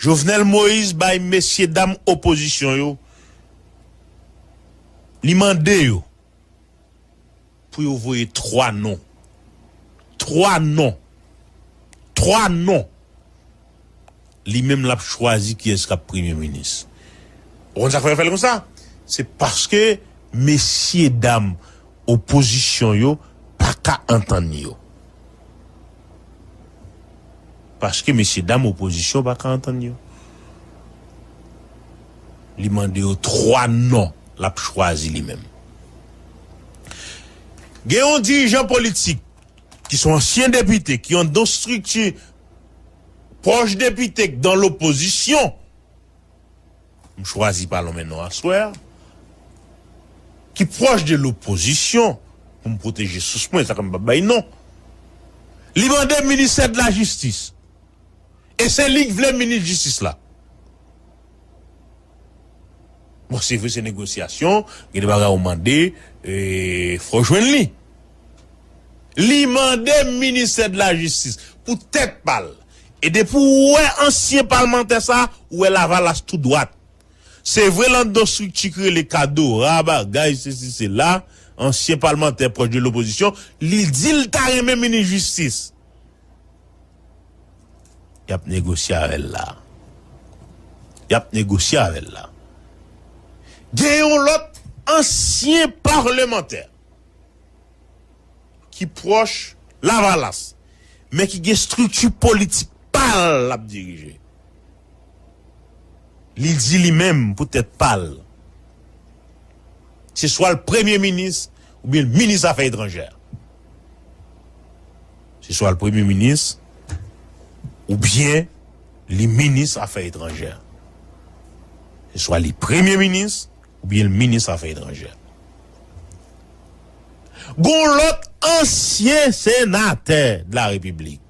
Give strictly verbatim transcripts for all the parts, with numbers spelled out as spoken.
Jovenel Moïse bay mesyedam opozisyon yo, li mande yo pou yo voye twa non. Twa non. Twa non. Li menm l ap chwazi kiyès k ap premye minis. Ou konn sa k fè yo fè l konsa? Se paske mesyedam opozisyon yo pa ka antann yo. Paske mesyedam opozisyon pa ka antann yo. Li mande yo twa non, l ap chwazi li menm. Gen yon dirijan politik ki se yon ansyen depite, ki anndan yon estrikti pwòch depite, k dan lopozisyon, m chwazi pa lonmen non aswè a, ki pwòch de lopozisyon, pou m pwoteje sous mwen, sa k m p ap bay non. Li mande ministè de la jistis. E se li k vle minis jistis la. Bon, se vre, se negosyasyon, gen de bagay ou mande, e, fò w jwenn li. Li mande ministè de la jistis pou tèt pa l. E depi w wè ansyen palmantè sa, ou wè Lavalas tou dwat. Se vre, l anndan estrikti k rele Kadora, bagay, sesi, sela, ansyen palmantè pwòch de lopozisyon, li di l ta renmen minis jistis. Y ap negosye avè l la. Y ap negosye avè l la. Gen yon lòt ansyen palmantè ki pwòch Lavalas, men ki gen estrikti politik pa l l ap dirije. Li di li menm pou tèt pa l, se swa l premye minis oubyen l minis afè etranjè. Se swa l premye minis oubyen li minis afè etranjè. Se swa li premye minis oubyen l minis afè etranjè. Gon lòt ansyen senatè de la Repiblik.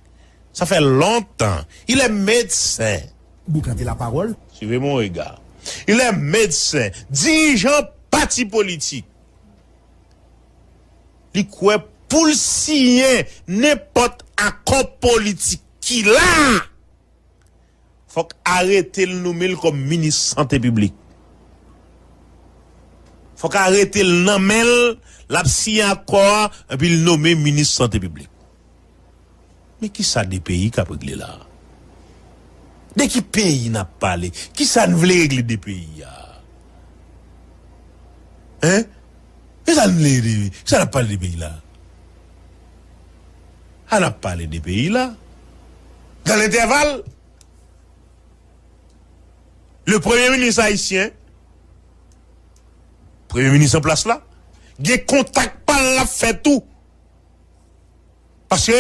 Sa fè lontan. Il est médecin. Boukante la parole. Suivez mon regard. Il est médecin, dirijan pati politik. Li kwè pou l siyen nenpòt akò politik ki la, fòk arete l nonmen l kòm minis sante piblik. Fòk arete l nan men l, l ap siyen akò a, epi l nonmen minis sante piblik. Men kisa de peyi k ap regle la a? De ki peyi n ap pale? Kisa n vle regle de peyi a? Hein? Kisa n vle regle? Kisa n ap pale de peyi la a? A n ap pale de peyi la. Dans l'intervalle, le premye minis ayisyen, premye minis an plas la, gen kontak pa l l ap fè tou. Paske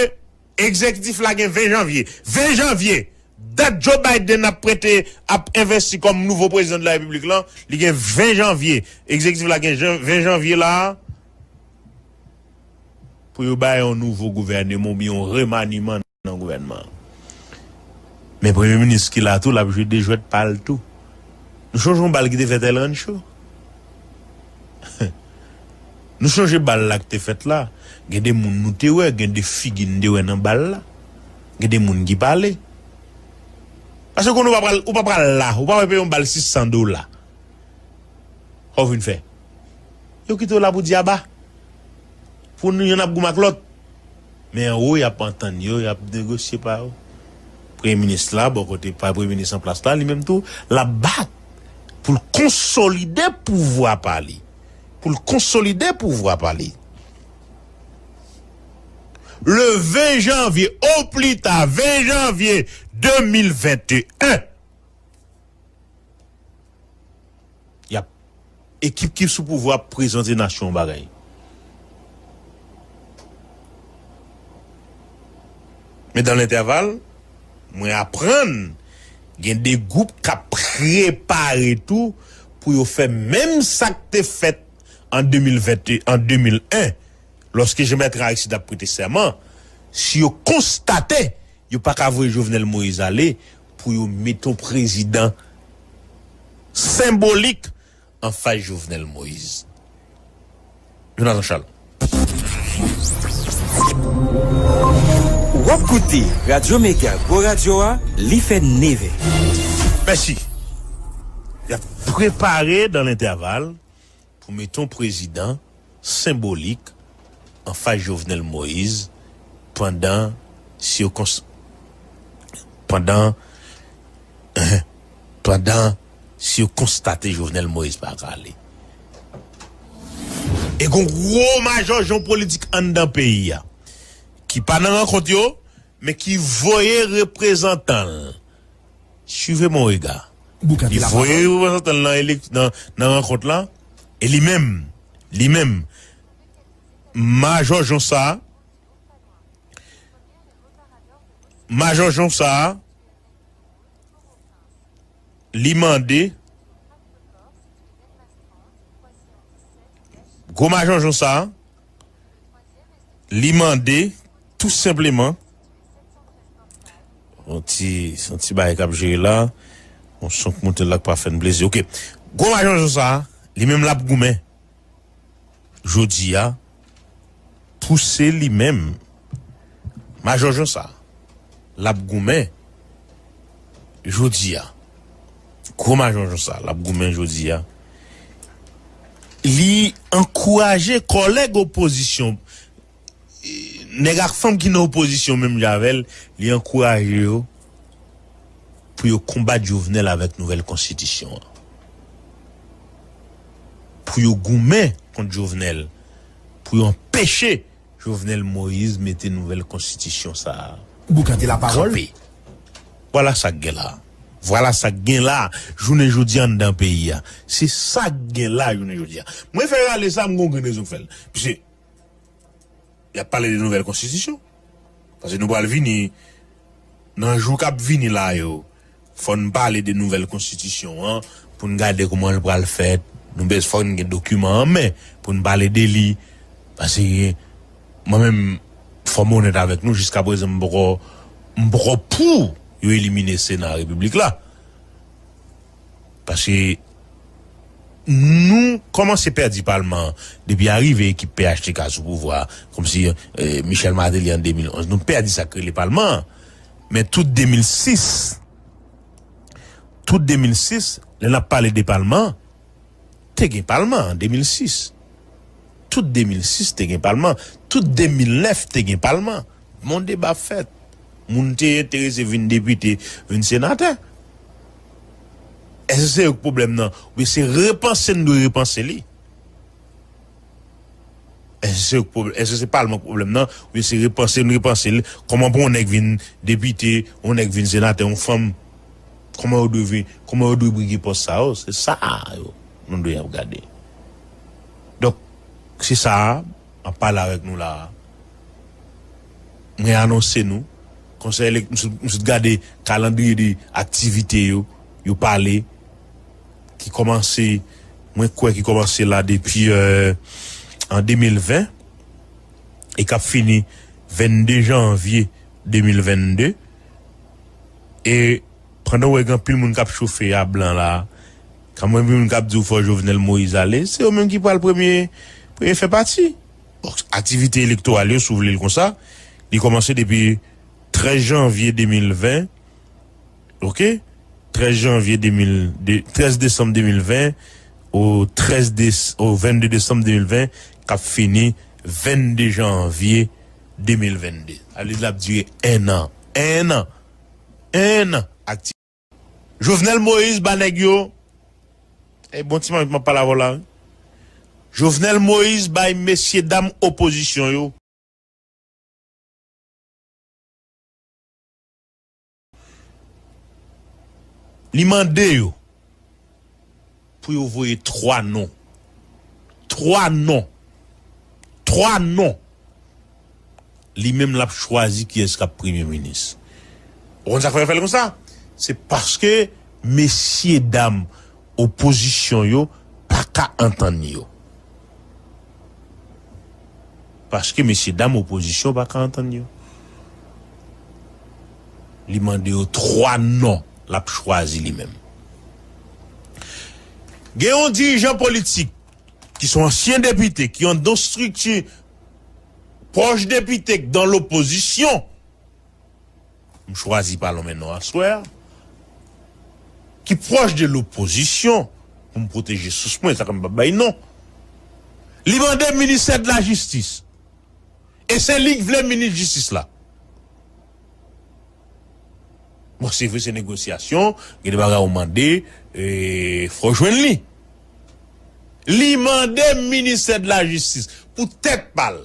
egzekitif la gen ven janvye. Ven janvye, dat Joe Biden ap prete, ap envesti kòm nouvo prezidan de la repiblik lan, li gen ven janvye. Egzekitif la gen ven janvye la a pou yo bay yon nouvo gouvèneman oubyen yon remaniman nan gouvènman an. Men premye minis ki la tou, l ap jwe de jwèt pa l tou. Nou chonje yon bal ki te fèt El Rancho? Nou chonje bal la ki te fèt la? Gen de moun nou te wè, gen de figi n te wè nan bal la. Gen de moun ki pale. Paske kounye a ou pa pral, ou pa pral la, ou pa pral peye yon bal sis san dola. Sa w vin fè? Yo kite w la pou dyaba. Pou nou, yonn ap goumen ak lòt. Men anwo, y ap antann yo, y ap negosye pa yo. Premye minis la, bò kote pa premye minis an plas la, li menm tou, l ap bat pou l konsolide pouvwa pa li. Pou l konsolide pouvwa pa li. Le ven janvye, o pli ta ven janvye de mil venteyen, y ap, ekip ki sou pouvwa ap prezante nasyon an bagay. Men dans l'intervalle, mwen aprann gen de gwoup k ap prepare tou pou yo fè menm sa k te fèt an de mil ven, an de mil en, lòske Jean Bertrand Aristide t ap prete sèman, si yo konstate yo pa ka voye Jovenel Moïse ale, pou yo mete yon prezidan senbolik anfas Jovenel Moïse. Jonathan Charles. W ap koute Radyo Mega Gwo Radyo a, li fè nevè. Mèsi. Y ap prepare dans l'intervalle pou mete yon prezidan senbolik anfas Jovenel Moïse pandan sikons-, pandan, pandan si yo konstate Jovenel Moïse pa ka ale. E gon gwo majòjon politik anndan peyi a ki pa nan rankont yo, men ki voye reprezantan l. Suivez mon regard. Li voye reprezantan l nan, elek- nan, nan rankont la. E li menm, li menm, majòjon sa, majòjon sa, li mande, gwo majòjon sa, li mande, tou senpleman, yon ti, yon ti bagay k ap jere la, yon son k moute la k pa fè n plezi. Oke. Gwo majòjon sa, li menm l ap goumen jodi a, pou se li menm, majòjon sa, l ap goumen jodi a. Gwo majòjon sa, l ap goumen jodi a. Li ankouraje kòlèg opozisyon, nèg ak fanm ki nan opozisyon menm jan avè l, li ankouraje yo pou yo konbat Jovenel avèk nouvèl konstitisyon an. Pou yo goumen kont Jovenel, pou yo anpeche Jovenel Moïse mete nouvèl konstitisyon sa a Boukante lapawòl. Kanpe. Vwala sa k gen la. Vwala sa k gen la, jounen jodi a anndan peyi a. Se sa k gen la, jounen jodi a. Mwen fè rale sa, m gon grenn rezon k fè l. Piske y ap pale de nouvèl konstitisyon. Paske nou pral vini, nan jou k ap vini la yo, fò n pale de nouvèl konstitisyon an, pou n gade kòman l pral fèt. Nou bez-, fò n gen dokiman an men, pou n pale de li. Paske mwen menm, fò m onèt avèk nou, jiskaprezan, m poko, m poko pou yo elimine Sena Repiblik la. Paske nou kòmanse pèdi palman an depi arive ekip P H T K sou pouvwa a, kòmsi, eh, Michel Martelly an de mil onz. Nou pèdi sa k rele palman an. Men tout de mil sis, tout de mil sis, lè n ap pale de palman an, te gen palman an de mil sis. Tout de mil sis te gen palman. Tout de mil nèf te gen palman. Bon deba fèt. Moun te enterese vin depite, vin senatè. Èske se yo k pwoblèm nan? Oubyen se repanse n dwe repanse li? Èske se yo k pwob-, èske se palman k pwoblèm nan? Oubyen se repanse n repanse li? Kòman pou yon nèg vin depite, yon nèg vin senatè, yon fanm? Kòman yo dwe vin, kòman yo dwe brige pòs sa yo? Se sa yo nou dwe ap gade. Donk, se sa a, m ap pale avèk nou la a. Mwen anonse nou, konsèy elek-, m sot, m sot gade kalandriye de aktivite yo, yo pale, ki kòmanse, mwen kwè ki kòmanse la depi, euh, an de mil ven, e k ap fini vennde janvye de mil vennde. E pandan w wè gen anpil moun k ap chofe a blan la, gen anpil moun k ap di w fò Jovenel Moïse ale, se yo menm ki pral premye, premye fè pati. Bon, aktivite elektoral yo, si w vle l konsa, li kòmanse depi trèz janvye de mil ven, oke? Trèz janvye de mil, de, trèz desanm de mil ven, o trèz des-, o vennde desanm de mil ven, k ap fini vennde janvye de mil vennde. Sa vle di l ap dire en an. En an. En an. Akti-, Jovenel Moïse ba nèg yo, e bon ti manmi m ap pale avè w la, wi. Jovenel Moïse bay mesye dam opozisyon yo. Li mande yo pou yo voye twa non. Twa non. Twa non. Li menm l ap chwazi kiyès k ap premye minis. Ou konn sa k fè yo fè l konsa? Se paske mesye dam opozisyon yo pa ka antann yo. Paske mesye dam opozisyon pa ka antann yo. Li mande yo twa non, l ap chwazi li menm. Gen yon dirijan politik ki se yon ansyen depite, ki anndan yon estrikti pwòch depite, k dan lopozisyon. M chwazi pa lonmen non aswè a. ki pwòch de lopozisyon, pou m pwoteje sous mwen, sa k m p ap bay non. Li mande ministè de la jistis. E se li k vle minis jistis la. Bon, se vre, se negosyasyon, gen de bagay ou mande, e, fò w jwenn li. Li mande ministè de la jistis pou tèt pa l.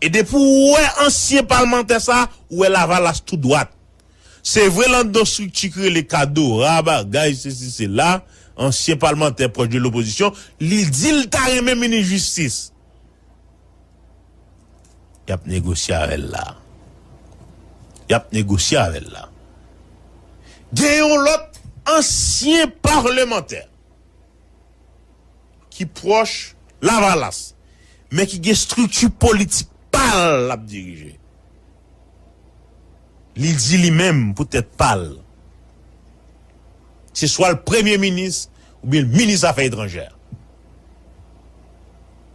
E depi w wè ansyen palmantè sa, ou wè Lavalas tou dwat. Se vre, l anndan strikti ki rele Kadora, bagay, sesi, sela, ansyen palmantè pwòch de lopozisyon, li di l ta renmen minis jistis. Y ap negosye avè l la. Y ap negosye avè l la. Gen yon lòt ansyen palmantè ki pwòch Lavalas, men ki gen estrikti politik pa l l ap dirije. Li di li menm pou tèt pa l. Se swa l premye minis oubyen l minis afè etranjè.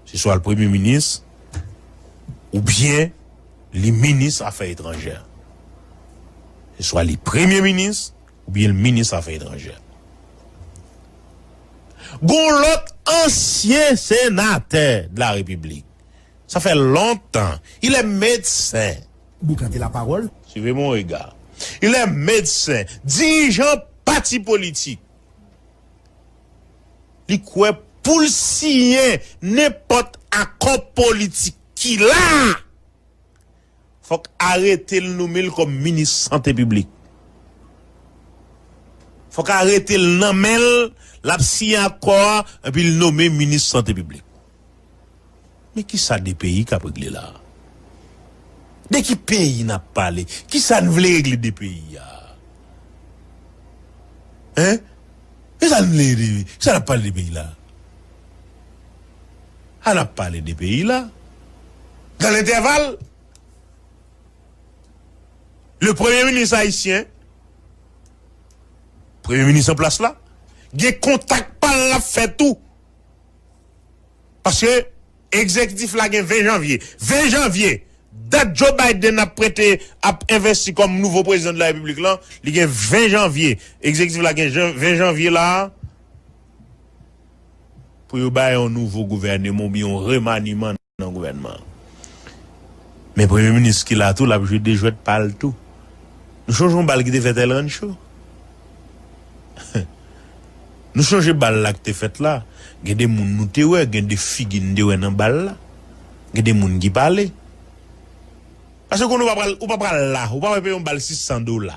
Se swa l premye minis oubyen li minis afè etranjè. Se swa li premye minis oubyen l minis afè etranjè. Gon lòt ansyen senatè de la Repiblik. Sa fè lontan. Il est médecin. Boukante la parole. Suivez mon regard. Il est médecin, dirijan pati politik. Li kwè pou l siyen nenpòt akò politik ki la, fòk arete l nonmen l kòm minis sante piblik. Fòk arete l nan men l, l ap siyen akò a, epi l nonmen minis sante piblik. Men kisa de peyi k ap regle la? De ki peyi n ap pale? Kisa n vle regle de peyi a? Hein? Kisa n vle regle? Kisa n ap pale de peyi la? A n ap pale de peyi la. Dans l'intervalle, le premye minis ayisyen, premye minis an plas la, gen kontak pa l l ap fè tou. Paske egzekitif la gen ven janvye. Ven janvye, dat Joe Biden ap prete, ap envesti kòm nouvo prezidan de la repiblik lan, li gen ven janvye. Egzekitif la gen jan, ven janvye la a pou yo bay yon nouvo gouvèneman oubyen yon remaniman nan gouvènman an. Men premye minis ki la tou, l ap jwe de jwèt pa l tou. Nou chonje yon bal ki te fèt El Rancho? Nou chonje bal la ki te fèt la? Gen de moun nou te wè, gen de figi n te wè nan bal la. Gen de moun ki pale. Paske kounye a ou pa pral, ou pa pral la, ou pa pral peye yon bal sis san dola.